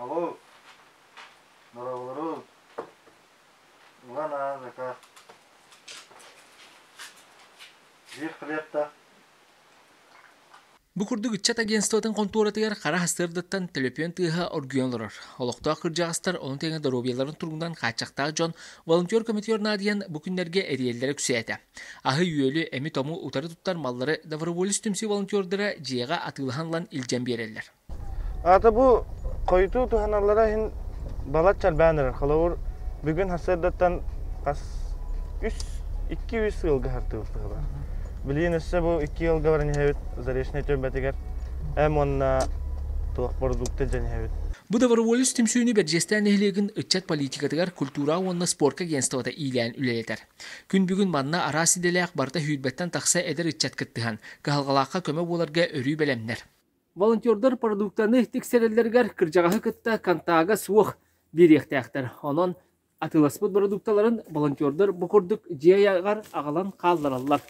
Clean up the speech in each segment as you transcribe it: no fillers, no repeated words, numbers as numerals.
Алло, дорооболору. Ылан аан заказ. Биир хлеб-та. Бу курдук ыччат агентствотын хонтуоратыгар хара сарсыардаттан төлөпүөн тыаһа оргуйан олорор. Олохтоох кырдьаҕастар ону тэҥэ доруобуйаларын туругунан хааччахтаах дьон волонтер көмөтүгэр наадыйан бу күннэргэ эрийэллэрэ үксээтэ. Аһы-үөлү, эми-тому утары туттар маллары доброволец түмсүү волонтердара дьиэҕэ атыылаһан ылан илдьэн биэрэллэр. Аата бу хойутуу туһаналлара иһин балачча элбээн эрэр. Холобур, бүгүн сарсыардаттан хас үс, икки-үс ыалга хартыылтыһылар. Билигин өссө бу икки ыалга баран иһэбит Заречнай түөлбэтигэр эм уонна туох продукты дьэн иһэбит. Бу доброволец түмсүүнү Бэрдьиэстээн нэһилиэгин ыччат политикатыгар культура уонна спорка агентствота иилээн үлэлэтэр. Күн бүгүн манна араас идэлээх барыта сүүрбэттэн тахса эдэр ыччат кыттыһан, кыһалҕалаахха көмө буоларга өрүү бэлэмнэр. Волонтердар продуктаны тиксэрэллэригэр кырдьаҕаһы кытта контага суох биэриэхтээхтэр. Онон атыыласпыт продукталарын волонтердар бу курдук дьиэ айаҕар аҕалан хааллараллар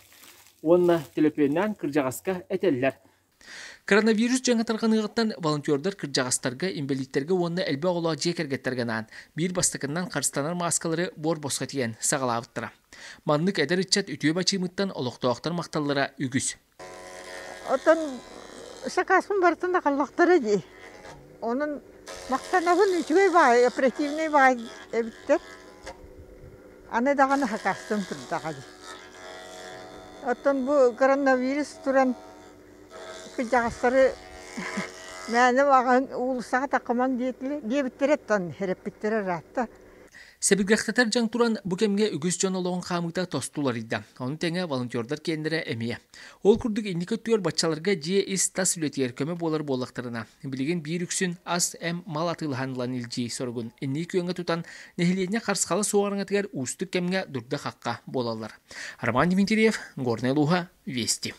уонна төлөпүөннээн кырдьаҕаска этэллэр. Коронавирус дьаҥа тарҕаныаҕыттан волонтердар кырдьаҕастарга, инбэлииттэргэ уонна элбэх оҕолоох дьиэ кэргэттэргэ анаан биир бастакыннан харыстанар мааскалары буор босхо тигэн саҕалаабыттара. Маннык эдэр ыччат үтүө бачыымыттан олохтоохтор махталлара үгүс. Оттон сакааспын барытын аҕаллахтара дии. Онон махтанабын үчүгэй баҕайы, оперативнай баҕайы эбиттэр. Аны даҕаны сакаастан турдаҕа дии. Оттон бу коронавирус туран кырдьаҕастары мээнэ аҕаһын уулуссаҕа таххымаҥ диэтилэр диэбиттэрэ оттон эрэппиттэрэ ыраатта. Сэбиргэхтэтэр дьаҥ туран, бу кэмҥэ үгүс дьон олоҕун хаамыыта тосту уларыйда. Ону тэҥэ волонтердар киэннэрэ эмиэ. Ол курдук инники өттүгэр баччаларга дьиэ ис-тас үлэтигэр көмө буолар буоллахтарына, билигин биир үксүн ас, эм, мал атыылаһан ылан илдьии соругун инники күөҥҥэ тутан, нэһилиэнньэ харысхала суох араҥатыгар уустук кэмҥэ дурда-хахха буолаллар. Роман Дмитриев, Горнай улууһа, Вести.